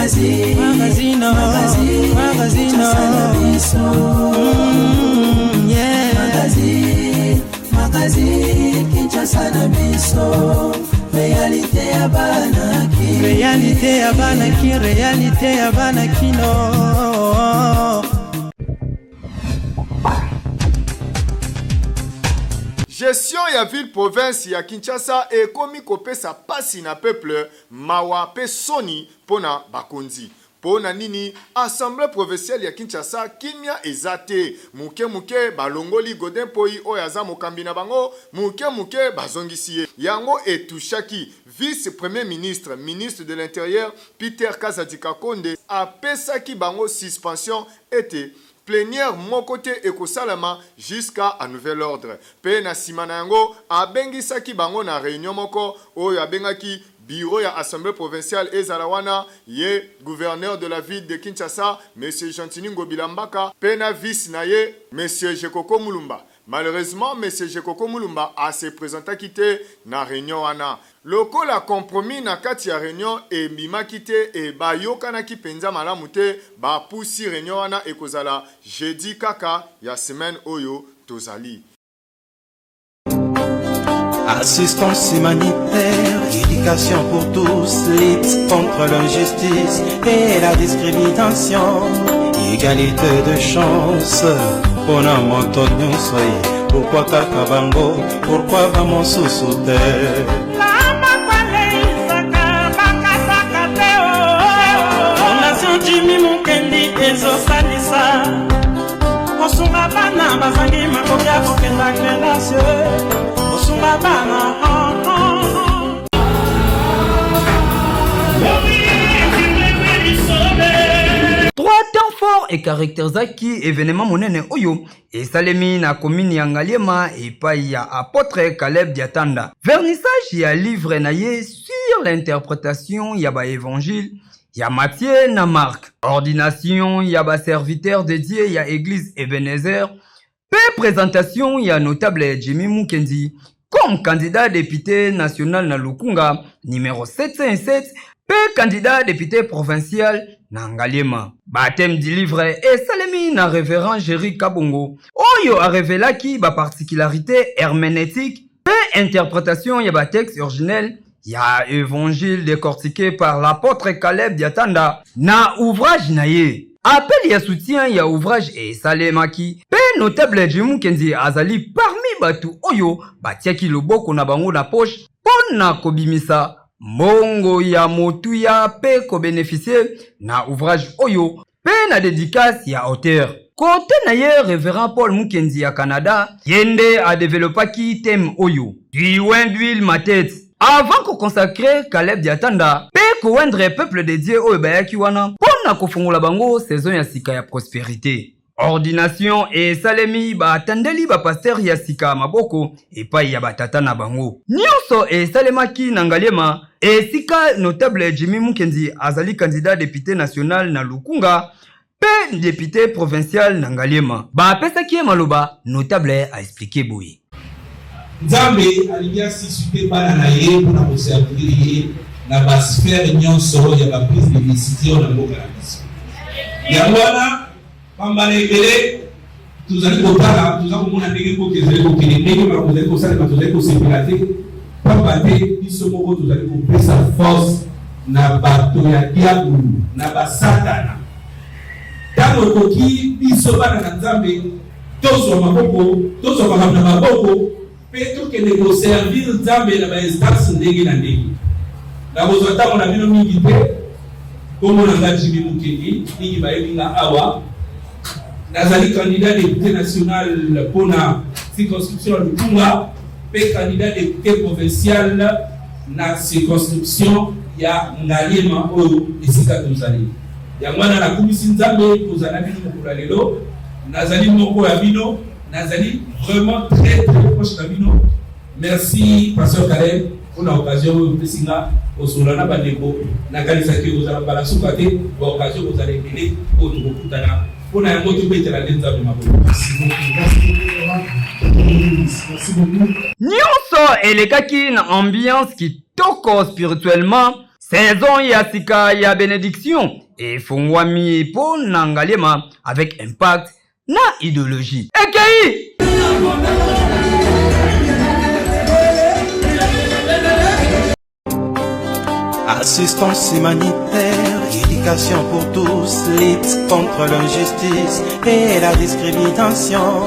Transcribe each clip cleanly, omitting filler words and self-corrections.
Magazine, magazine, magazine, magazine, yeah. Magazine, magazine, Kinshasa na biso. Réalité ya bana ki. Réalité ya bana ki, réalité ya bana kino. Gestion ya ville province ya Kinshasa ekomi kopesa pasi na peuple, mawa pe soni pona bakonzi. Pona nini assemblee provinciale ya Kinshasa kimia eza te? Muke muke balongoli Godin Mpoyi oyo aza mokambi na bango, muke muke bazongisi ye. Yango e touchaki vice premier ministre, ministre de l'interieur Peter Kazadi Kakonde apesaki bango suspension ete Plenière moko te ekosalama jusqu'à à nouvel ordre. Mpe na sima na yango, abengisaki bango na reunion moko oyo abengaki bureau ya Assemblee provinciale ezala wana, ye gouverneur de la ville de Kinshasa, Monsieur Gentiny Ngobila Mbaka, mpe na vice na ye, Monsieur Gecoco Mulumba. Malheureusement, Monsieur Gecoco Mulumba a se presentaki te na reunion wana. Lokola compromis na kati ya reunion ebimaki te et bayokanaki penza malamu te, bapusi reunion wana ekozala jeudi kaka ya semaine oyo tozali. Assistance humanitaire, éducation pour tous, lutte contre l'injustice et la discrimination, égalité de chance, mpona moto nyonso ye, pourquoi kaka bango, pourquoi bamosusu te? Fondation Jimmy Mukendi ezosalisa kosunga bana bazangi makoki ya kokenda kelasi, kosunga bana oh, oh, oh. Trois temps forts ecaracterisaki événement monene oyo esalemi na commune ya Ngaliema epai ya apôtre Caleb Diatanda. Vernissage ya livre na ye sur l'interprétation ya ba évangile ya Matthieu na Marc. Ordination ya ba serviteurs de Dieu ya église Ebenezer pe présentation ya notable Jimmy Mukendi comme candidat député national na Lukunga numéro 707 pe candidat député provincial na Ngaliema. Baptême du livre esalemi na révérend Jerry Kabongo oyo arevelaki ba particularité herméneutique pe interprétation ya ba texte originel ya évangile décortiqué par l'apôtre Caleb Diatanda na ouvrage na ye. Appel ya soutien ya ouvrage esalemaki pe notable Jimmy Mukendi azali parmi bato oyo batiaki loboko na bango na poche mpo na kobimisa mbongo ya motuya pe kobeneficie na ouvrage oyo pe na dedicace ya auteur. Kote na ye Reverend Paul Mukendi ya Canada, ye nde adevelopaki thème oyo Du oint d'huile ma tete avant ko consacrer Caleb Diatanda pe ko oindre peuple de Dieu oyo bayaki wana mpo na kofongola bango saison ya sika ya prosperite. Ordination esalemi, batandeli ba pasteurs ya sika maboko epai ya batata na bango. Nionso esalemaki na Ngaliema, esika notable Jimmy Mukendi azali candidat depute national na Lukunga pe depute provincial na Ngaliema. Bapesaki ye maloba, notable a expliquer boye. Nzambe alingi a susciter bana na ye pona ko servir ye na ba sphères nionso ya ba prise de decision na mboka na biso. Yango wana bambala ebele tozali kotala, toza komona ndenge mboka ezali kokende, ndenge makambo ezali kosalema, tozali kosepela te, pamba te biso moko tozali kopesa force na bato ya diabulu, na ba satana. Tango ekoki biso bana na Nzambe Tozwa maboko, tozwa makambo na maboko mpe tokende ko servir Nzambe na ba instances ndenge na ndenge. Nakozwa ntango na bino mingi te. Nkombo na nga Jimmy Mukendi, mingi bayebi nga awa. Nazali candidat depute national mpo na circonscription ya Lukunga mpe candidat depute provincial na circonscription ya Ngaliema oyo esika tozali. Yango wana nakumisi Nzambe kozala na bino mokolo ya lelo. Nazali moko ya bino, nazali vraiment très très proche na bino. Merci Pasteur Caleb pona occasion oyo opesi nga kosolola na bandeko. Nakanisaki ekozala mbala suka te, ba occasion ekozala ebele oyo tokokutana. Pona yango tobetela nde Nzambe maboko. Merci beaucoup. Merci beaucoup. Merci beaucoup. Nionso elekaki na ambiance kitoko spirituellement. Saison ya sika ya benediction efungwami mpo na Ngaliema avec impact na idéologie. Ekei! Assistance humanitaire, éducation pour tous, lutte contre l'injustice et la discrimination,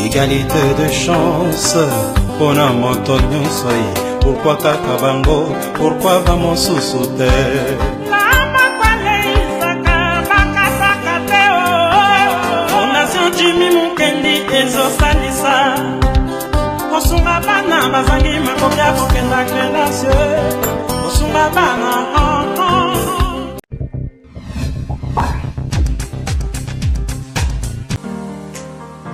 égalité de chance, mpona moto nyonso ye, pourquoi kaka bango, pourquoi bamosusu te? Fondation Jimmy Mukendi ezosalisa kosunga bana bazangi makoki ya kokenda kelasi, kosunga bana oh, oh.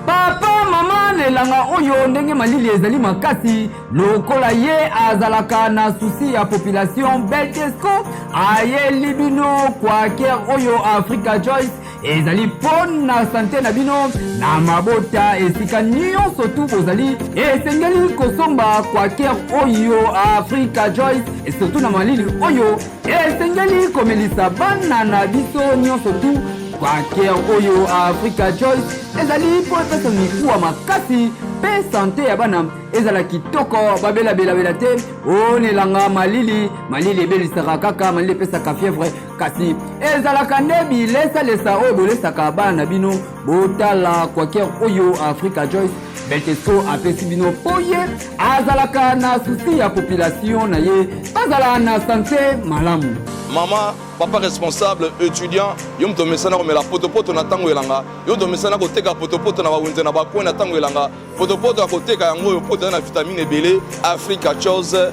Papa, mama, na elanga oyo ndenge malili ezali makasi, lokola ye azalaka na susi ya population, Beltesco ayeli bino kwaker oyo Africa Joyce ezali mpo na sante na bino na mabota esika nyonso tu bozali. Esengeli kosomba kwaker oyo Africa Joyce, surtout na malili oyo. Esengeli komelisa bana na biso nyonso tu kwaker oyo Africa Joyce ezali mpo epesa mikuwa makasi mpe sante ya bana ezala kitoko, babelabelabela te. Onelanga malili, malili ebelisaka kaka, malili epesaka fièvre, kasi ezalaka nde bilesalesa oyo bolesaka bana na bino. Botala kwaker oyo Africa Joyce Beltesco apesi bino mpo ye azalaka na susi ya population na ye bazala na sante malamu. Mama, papa responsable, étudiant, yo moto omesana komela potopoto na ntango elanga, yo moto omesana koteka potopoto na bawenze na bacoin na ntango elanga, potopoto ya koteka yango oyo poto eza na vitamine ebele. Africa Chose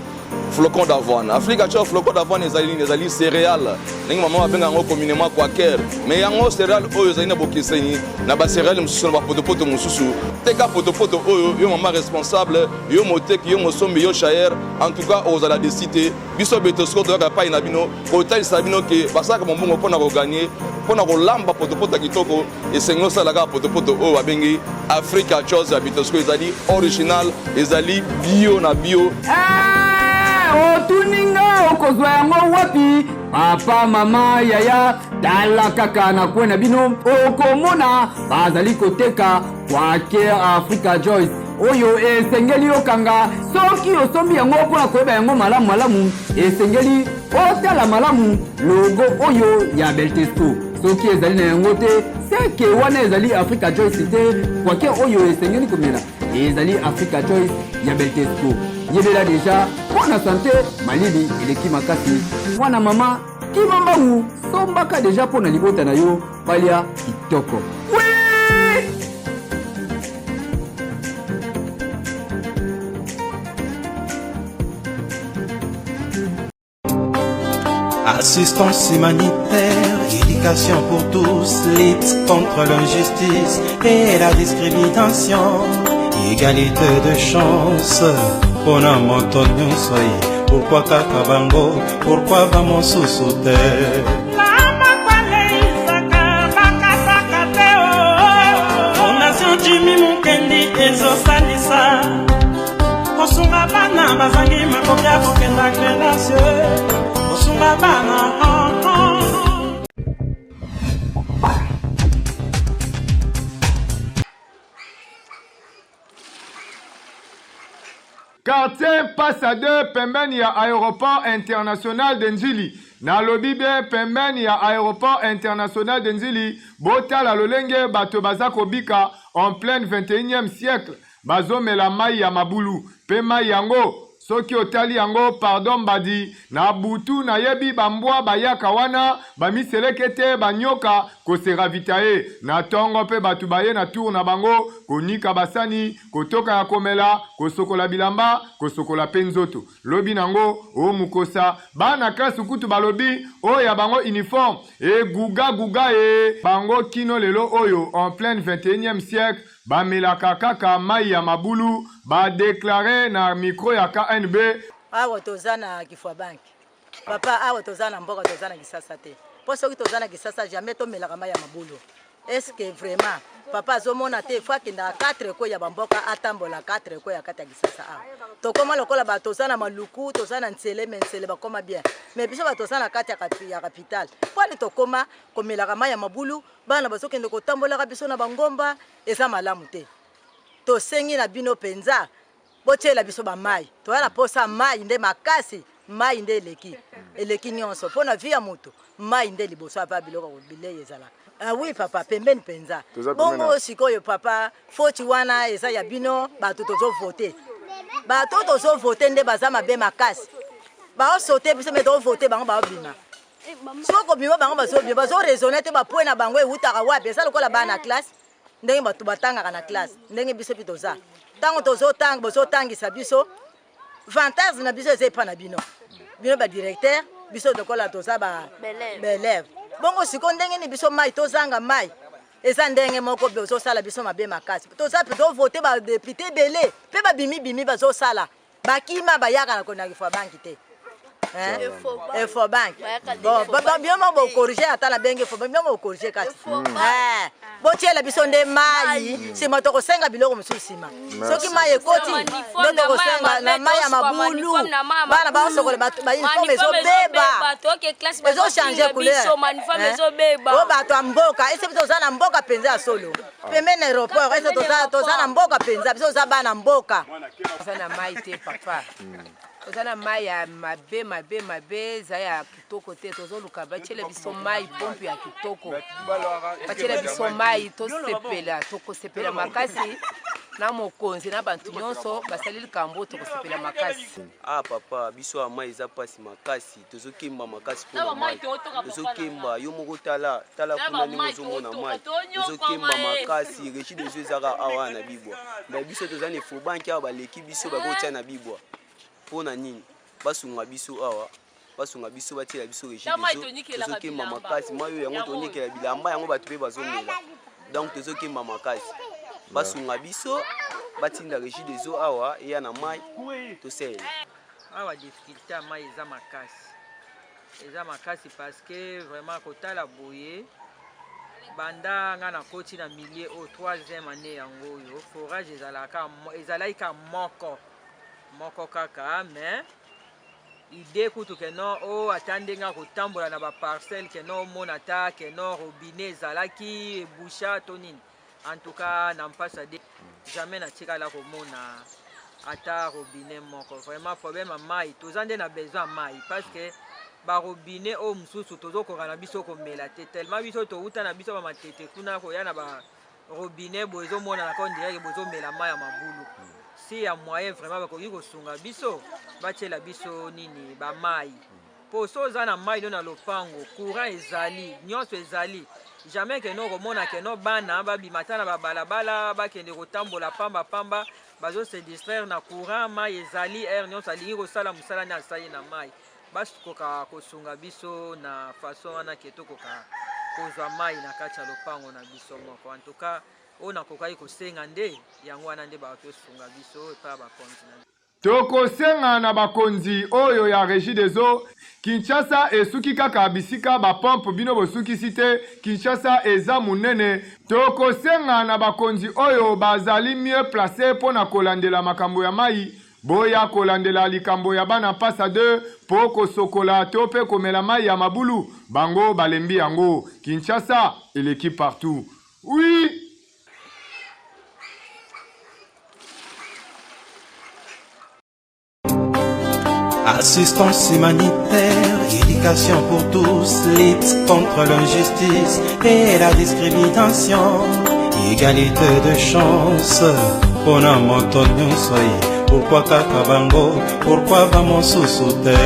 flocon d'avoine. Africa Chose flocon d'avoine ezali nini? Ezali céréale, ndenge mama babenga yango communément quaker. Mais yango céréale oyo ezali na bokeseni na bacéréale mosusu, na bapotopoto mosusu. Teka potopoto oyo, yo mama responsable, yo moteki, yo mosombi, yo chayer, en tout cas ozala desi te. Biso Betosco toyaka epai na bino kotalisa bino ke basalaka mombongo mpo na koganye, mpo na kolamba potopoto ya kitoko. Esengi osala kaka potopoto oyo babengi Africa Chose ya Bitosco, ezali original, ezali bio na bio. Otuni nga okozwa yango wapi? Papa, mama, yaya, tala kaka na kwe na bino, okomona bazali koteka kwake Africa Joyce oyo. Esengeli okanga soki osombi yango mpona koyeba yango malamu malamu, esengeli otala malamu logo oyo ya Beltesco. Soki ezali na yango te, seke wana ezali Africa Joyce te. Kwake oyo esengeli komela ezali Africa Joyce ya Beltesco. Yebela deja mpo na sante. Malili eleki makasi, mwana mama, kima mbangu, sombaka deja mpo na libota na yo balia kitoko. Assistance humanitaire, éducation pour tous, lutte contre l'injustice et la discrimination, égalité de chance, mpona moto nyonso ye, pourquoi kaka bango, pourquoi bamosusu te? Fondation Jimmy Mukendi ezosalisa kosunga bana bazangi makoki ya kokenda kelasi, kosunga bana oh, oh. Quartier Passa 2, pembeni ya aéroport international de Njili. Nalobi bien, pembeni ya aéroport international de Njili. Botala lolenge bato baza kobika en pleine 21e siècle. Bazomela mai ya mabulu, mpe mai yango soki otali yango, pardon mbadi, na butu nayebi bambwa bayaka wana, bamiseleke te, banyoka kose ravitailler na ntongo, mpe bato baye na tour na bango konika basani, kotoka ya komela, kosokola bilamba, kosokola mpe nzoto. Lobi nango o mukosa, bana classe kutu balobi oyo ya bango uniforme egugaguga e bango. Kino lelo oyo, en pleine 21e siècle, bamelaka kaka mai ya mabulu, badéclarer na micro ya KNB. Awa toza na Kifwa Bank, papa. Awa toza na mboka, toza na Kisasa te, mpo soki toza na Kisasa, jamais tomelaka mai ya mabulu. Est-ce que vraiment papa azomona te fo akendaka 4 ko ya bamboka atambola 4 ko ya kati ya Kisasa awa. Tokoma lokola bato toza na maluku, toza na nsele, me nsele bakoma bien, me biso bato toza na kati ya capitale, mponi tokoma komelaka mai ya mabulu, bana bazokende kotambolaka biso na bangomba, eza malamu te. Tosengi na bino mpenza botiela biso bamai, toya na posa mai nde makasi, mai nde eleki eleki nyonso mpo na vie ya moto, mai nde liboso apa biloko bilei ezalaka. Ah oui papa, pembeni mpenza. Bongo sikoyo papa, foti wana eza ya bino bato tozovote, bato tozovote nde baza mabe makasi, baosote biso me tovote bango baobima soki kobima bango bazobima bazoraisonne te, bapwe na bango ewutaka wapi? Eza lokola bana na classe, ndenge bato batangaka na classe, ndenge biso mpe toza ntango tozotanga, bozotangisa biso, vantage na biso eza epa na bino, bino badirecteur, biso lokola toza baelève. Bongo sikoyo ndenge nini biso mai tozanga mai? Eza ndenge moko bozosala biso mabe makasi. Toza mpe tovote badepute ebele mpe babimibimi bazosala bakima bayaka na na banki te, Efobank. Bon, bino mo bokorige, ata na bengi Efobank, bino mo bokorige kati botiela biso nde mai, nsima tokosenga biloko mosusu nsima. Soki mai ekoti nde tokosenga na mai ya mabulu, bana basokola bauniforme ezobeba, ezochange couleur. O bato ya mboka, ese biso toza na mboka mpenza ya solo, pembeni na aéroport, ese toza na mboka mpenza, biso toza bana mboka. Toza na mai te papa, toza na mai ya mabe mabe mabe, eza ya kitoko te. Tozoluka batiela biso mai, pompe ya kitoko, batiela biso mai, tosepela, tokosepela makasi na mokonzi na bantu nyonso basali likambo, tokosepela makasi. Ah papa, biso ya mai eza mpasi makasi, tozokemba makasi mpona mai, tozokemba. Yo moko tala tala kuna ndenge ozomona mai, tozokemba makasi. Regideso ezaka awa na Bibwa, me biso toza na Efobanki awa, baleki biso bakotia na Bibwa mpo na nini? Basunga biso awa, basunga biso, batiela biso Regideso. Tozokemba makasi, mai oyo yango tonyekela bilamba, yango bato mpe bazomela, donc tozokemba makasi. Basunga biso, batinda Regideso awa, eya na mai tosalela. Awa difficulté ya mai eza makasi, eza makasi, parce que vraiment kotala boye, banda nga nakoti na milieu oyo, troisième année yango oyo, forage ezalaka, ezalaki ka moko moko kaka, mais idée kutu ke non o ata ndenge akotambola na baparcelle ke non omona ata ke non robinet ezalaki eboucha to nini. En tout cas na mpasa de jamais natikala komona ata robinet moko. Vraiment problème ya mai, toza nde na besoin ya mai, parce que barobinet oyo mosusu tozokoka na biso komela te, tellement biso towuta na biso bamatete kuna, koya na ba robinet boye ezomonana ka ondireke bozomela mai ya mabulu. Si ya moyen vraiment bakoki kosunga biso, batiela biso nini, bamai, mpo so oza na mai no na lopango, courant ezali, nyonso ezali, jamais ke no komona ke no bana babima ata na babalabala bakende kotambola pamba pamba, bazose distraire na courant. Mai ezali, heure nyonso alingi kosala mosala nde asali na mai. Bakoka kosunga biso na façon wana ke tokoka kozwa mai na kati ya lopango na biso moko. En tout cas oyo nakokaki kosenga nde yango wana, nde bakoki kosunga biso epai ya bakonzi na Tokosenga na bakonzi oyo ya Regideso, Kinshasa esuki kaka bisika ba pompe bino bosukisi te, Kinshasa eza munene, tokosenga na bakonzi oyo bazali mieux place mpo na kolandela makambo ya mayi, boya kolandela likambo ya bana Mpasa 2 mpo kosokola to mpe komela mayi ya mabulu, bango balembi yango, Kinshasa eleki partout. Oui! Assistance humanitaire, éducation pour tous, lutte contre l'injustice et la discrimination, égalité de chance, mpona moto nyonso ye. Pourquoi kaka bango? Pourquoi bamosusu te?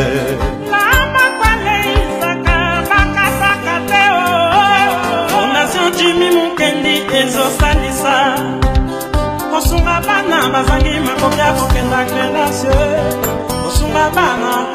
Fondation Jimmy Mukendi ezosalisa kosunga bana bazangi makoki ya kokenda kelasi, kosunga bana.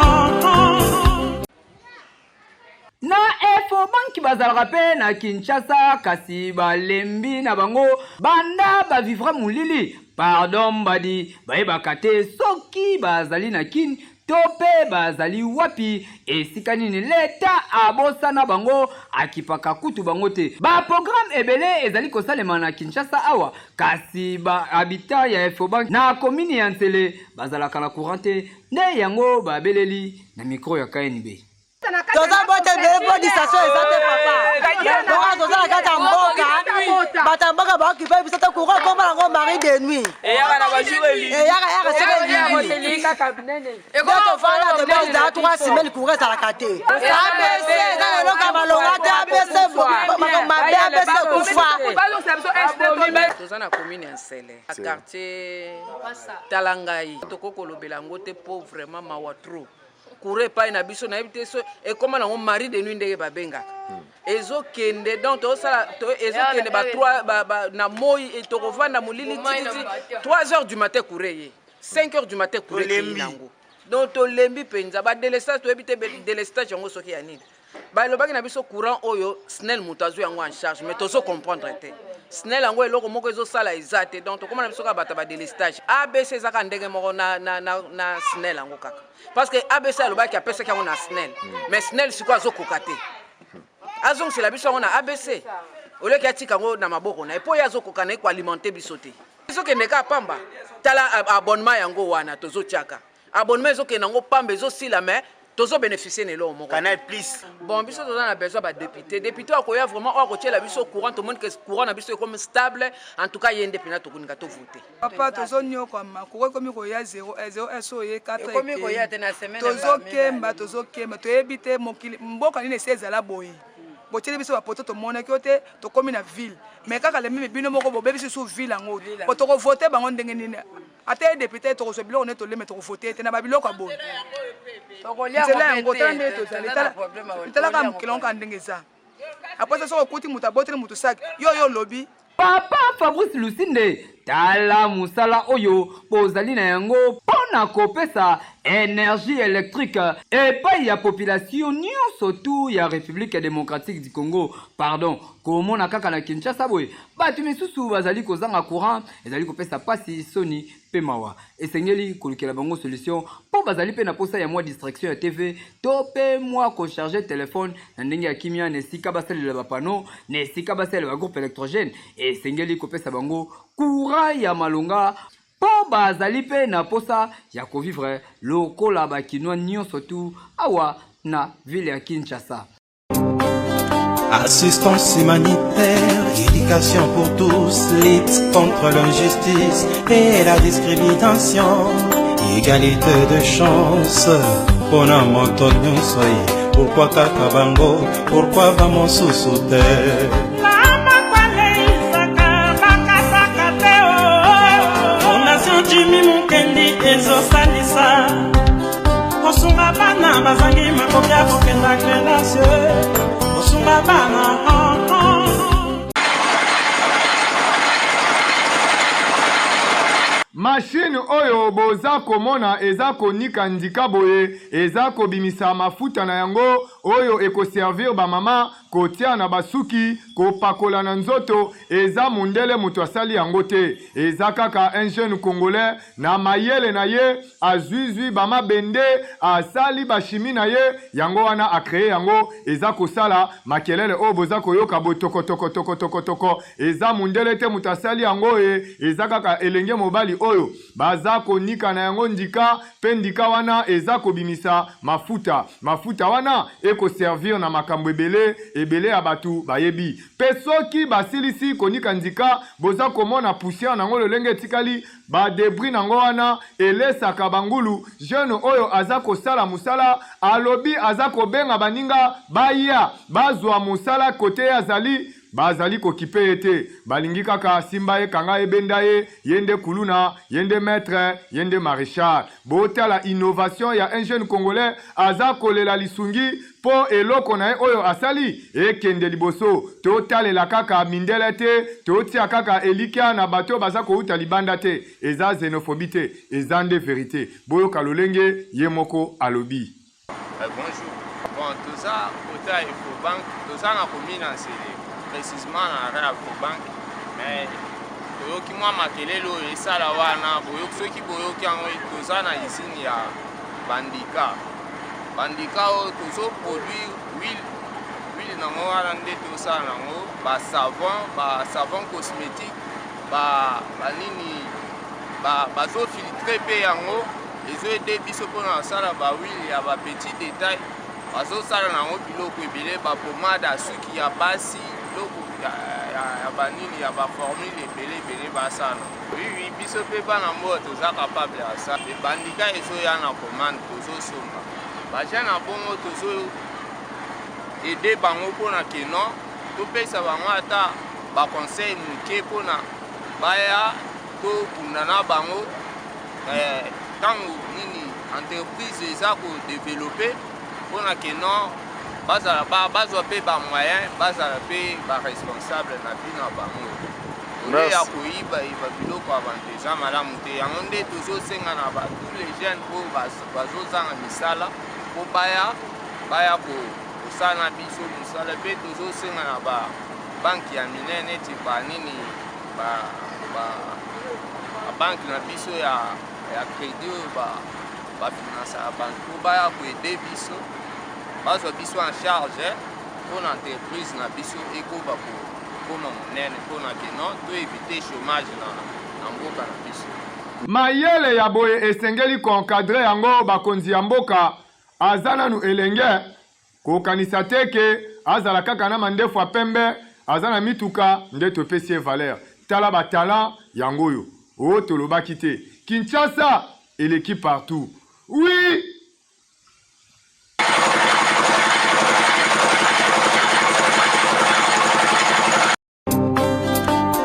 Na Efobanki bazalaka mpe na Kinshasa, kasi balembi na bango banda bavivra molili. Pardon mbadi, bayebaka te soki bazali na Kin. to mpe bazali wapi, esika nini leta abosana bango, akipaka kutu bango te. Ba programmes ebele ezali kosalema na Kinshasa awa, kasi ba habitants ya Efobank na commune ya Nsele bazalaka na courant te, nde yango babeleli na micro ya KNB. Toza bote ebele mpo distraction eza te papa. Bongo toza na kati ya mboka, bato ya mboka baokipe biso te, courant ekoma nango mari de nuit, eyaka yaka soki elingi nde tofanda tobezala 3 semaine courant ezalaka te. Abc eza na eloko ya malonga te, abc makambo mabe, abc ekufa. Toza na commune ya Nsele, quartier tala ngai, tokoki kolobela yango te mpo vraiment mawa trop. Courant epai na biso nayebi te so ekoma nango mari de nuit ndenge babengaka ezokende donc tozosala ezokende ba 3 ba, ba, na moi e tokovanda molili tititi 3 heures du matin courant eye 5 heures du matin courant ekei nango donc tolembi mpenza badelestage toyebi te delestage yango soki ya nini. Balobaki na biso courant oyo Snel moto azwi yango en charge mais tozo comprendre te. Snel yango eloko moko ezosala eza te donc tokoma na biso kaka bato ya badelestage. ABC eza kaka ndenge moko na, na, na, na Snel yango kaka parce que ABC alobaki apesaki yango na Snel mais Snel sikoyo azokoka te azongisela biso yango na ABC oleki atika yango na maboko na ye mpo ye azokoka na ye koalimente biso te. Ezokende kaka pamba. Tala abonnement yango wana tozotiaka abonnement ezokende yango pamba ezosila mais tozo bénéficier na eloko moko. Canal Plus. Bon biso toza na besoin ba député. Député akoya vraiment oyo akotiela biso courant tomoni que courant na biso ekomi stable en tout cas ye nde mpenza tokolinga to voter. Papa tozonyokwama courant ekomi koya 0 0 s oye 4 Ekomi koya te na semaine ya tozokemba tozokemba toyebi te mokili mboka nini esi ezala boye botieli biso bapoto tomonaki yo te tokomi na ville mais kaka le meme bino moko bobebisi su ville yango po tokovote bango ndenge nini ata ye depute tokozwa biloko nde toleme tokovote ye te na babiloko ya boye nzela yango tala ndenge tozali talaka mokili yango kaka ndenge eza aposa soki okuti moto aboteli moto saki yo yo olobi. Papa Fabrice Lusinde, tala mosala oyo bozali na yango mpo na kopesa energie electrique epai ya population nionso tout ya Republique democratique du Congo. Pardon, komona kaka na Kinshasa boye bato misusu bazali kozanga courant ezali kopesa pasi, soni pe mawa. Esengeli kolukela bango solution po bazali pe na posa ya mwa distraction ya TV to pe mwa ko charger telephone na ndenge ya kimia na esika basalela ba panneaux, na esika basalela ba groupes electrogènes. Esengeli kopesa bango courant ya malonga po bazali pe na posa ya ko vivre lokola ba kinois nionso tout awa na ville ya Kinshasa. Assistance humanitaire, éducation pour tous, lutte contre l'injustice et la discrimination, égalité de chance, mpona moto nyonso ye, pourquoi kaka bango, pourquoi bamosusu te? Fondation Jimmy Mukendi ezosalisa kosunga bana bazangi makoki ya kokenda kelasi, kosunga bana oh, oh. Machine oyo boza komona eza konika ndika boye eza kobimisa mafuta na yango oyo eko servir ba mama kotia na ba suki, kopakola na nzoto, eza mundele mutu asali yango te, eza kaka un jeune congolais na mayele na ye azui zui ba mabende asali ba chimie na ye yango wana a cree yango eza kosala makelele oyo boza koyoka botokotokotokotokotoko eza mundele te mutu asali yango e eza kaka elenge mobali oyo baza konika na yango ndika pe ndika wana eza kobimisa mafuta mafuta wana eko servir na makambo ebele ebele ya batu bayebi Pe soki basilisi konika ndika, boza komona poussière nango lolenge etikali, ba debris nango wana elesaka ba ngulu, jeune oyo aza kosala musala alobi aza kobenga baninga baya bazua musala cote ye azali, bazali kokipe ye te, balingi kaka simba ye kanga ye benda ye, ye nde kuluna, ye nde maitre, ye nde marechal. Botala innovation ya un jeune congolais aza kolela lisungi Po eloko na ye oyo asali ekende liboso. Totalela kaka mindele te, totia kaka elikya na bato oyo baza kowuta libanda te. Eza xenophobie te, eza nde verite. Boyoka lolenge ye moko alobi. Bonjour bon toza kota ya ecobank toza na commune ya nsele précisement na arrêt ya ecobank mais toyoki mwa makelele oyo esala wana boyoki soki boyoki yango toza na usine ya. Bandika. Bandika oyo tozo produire huile, huile nango wana nde tosala nango ba savon, ba savon cosmetique, ba ba nini ba bazo filtre pe yango ezo aide biso pona kosala ba huile ya ba petit detail bazosala nango biloko ebele ba pomade ya suki ya basi biloko ya, ya, ya banini ya ba formule ebele ebele basala nango. Oui, oui, biso pe bana mboka toza capable ya ça. Ebandika ezoya na commande tozosomba. Ba jeune ya bongo tozo aider bango pona que non topesa bango ata ba conseil moke pona baya tobunda na bango ntango eh, nini entreprise eza ko developper pona que non bazala bazwa pe ba moyen bazala pe ba responsable na vie na bango. Olie ya koyiba yiba biloko ya bantu eza malamu te yango nde tozosenga na ba tous les jeunes oyo bazozanga misala po baya baya kosala na biso mosala pe tozosenga na ba banki ya minene neti ba nini ba ba banki na biso ya ya credit oyo ba bafinansaka bantu po baya koede biso bazwa biso en charge mpo na entreprise na biso ekoba ko Koma monene pona que non to eviter chomage na na mboka na biso. Mayele ya boye esengeli ko encadrer yango bakonzi ya mboka aza nanu elenge kokanisa te ke azala kaka na mandefu ya pembe aza na mituka nde topesi ye valeur tala ba talent yango oyo oh tolobaki te Kinshasa eleki partout oui.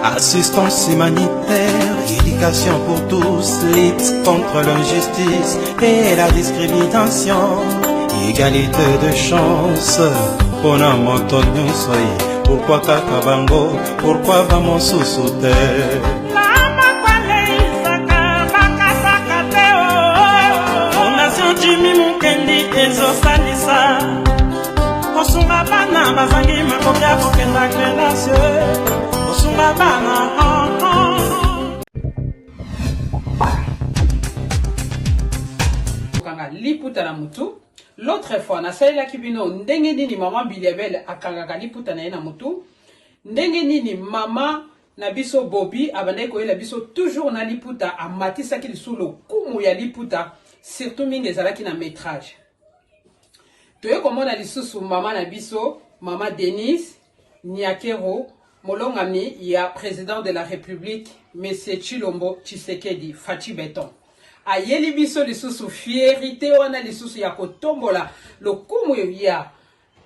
Assistance humanitaire, éducation pour tous, lutte contre l'injustice et la discrimination, égalité de chance, mpona moto nyonso ye, pourquoi kaka bango, pourquoi bamosusu te? Fondation Jimmy Mukendi ezosalisa kosunga bana bazangi makoki ya kokenda kelasi kosunga bana kokanga liputa na mutu. L'autre fois nasalelaki bino ndenge nini mama Biliabel akangaka liputa na ye na mutu, ndenge nini mama na biso Bobi abandaki koyela biso toujours na liputa, amatisaki lisusu lokumu ya liputa, surtout mingi ezalaki na metrage. Toye komona lisusu mama na biso mama Denise Niakero, molongami ya president de la Republique Monsieur Tshilombo Tshisekedi Fatshi Beton, ayeli biso lisusu fierite wana lisusu ya kotombola lokumu ya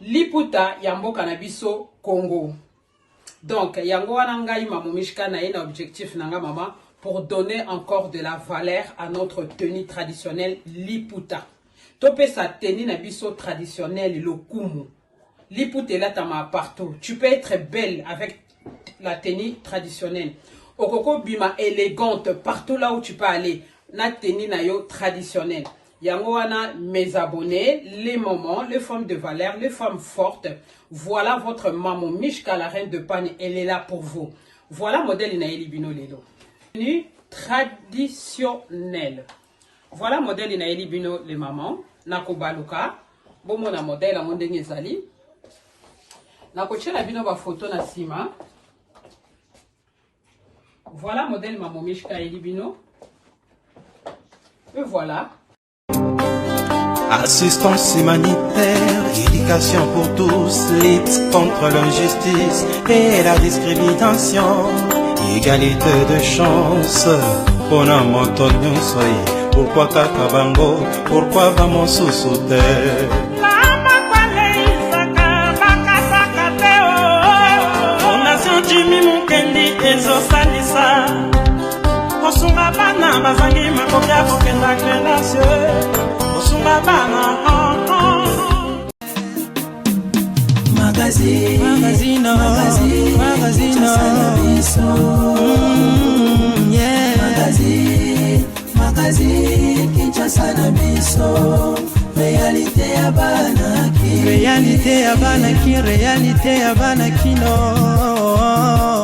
liputa ya mboka na biso Congo. Donc yango wana ngai Mamu Mishka naye na objectif na nga mama pour donner encore de la valeur à notre tenue traditionnelle liputa. Topesa tenue na biso traditionnelle lokumu. Liputa elatama partout. Tu peux être belle avec la tenue traditionnelle. Okoko bima élégante partout là où tu peux aller na tenue na yo traditionnelle. Yango wana mes abonnés, les mamans, les femmes de valeur, les femmes fortes, voilà votre maman Mishka la reine de Pagne, elle est là pour vous. Voilà modèle nayeli bino lelo. Tenue traditionnelle. Voilà modèle nayeli bino les mamans, nakobaluka bomona modèle yango ndenge ezali. Nakotiela bino ba photo na sima. Voilà modèle Maman Mishka ayeli bino. Et voilà. Assistance humanitaire, éducation pour tous, lutte contre l'injustice et la discrimination, égalité de chance, mpona moto nyonso ye, pourquoi kaka bango, pourquoi bamosusu te? Fondation Jimmy Mukendi ezosalisa kosunga bana bazangi makoki ya kokenda kelasi kosunga bana. Magazine, magazine, magazine, magazine, yeah. Magazine, magazine, Kinshasa na biso, réalité ya bana ki, réalité ya bana ki, réalité ya bana kino.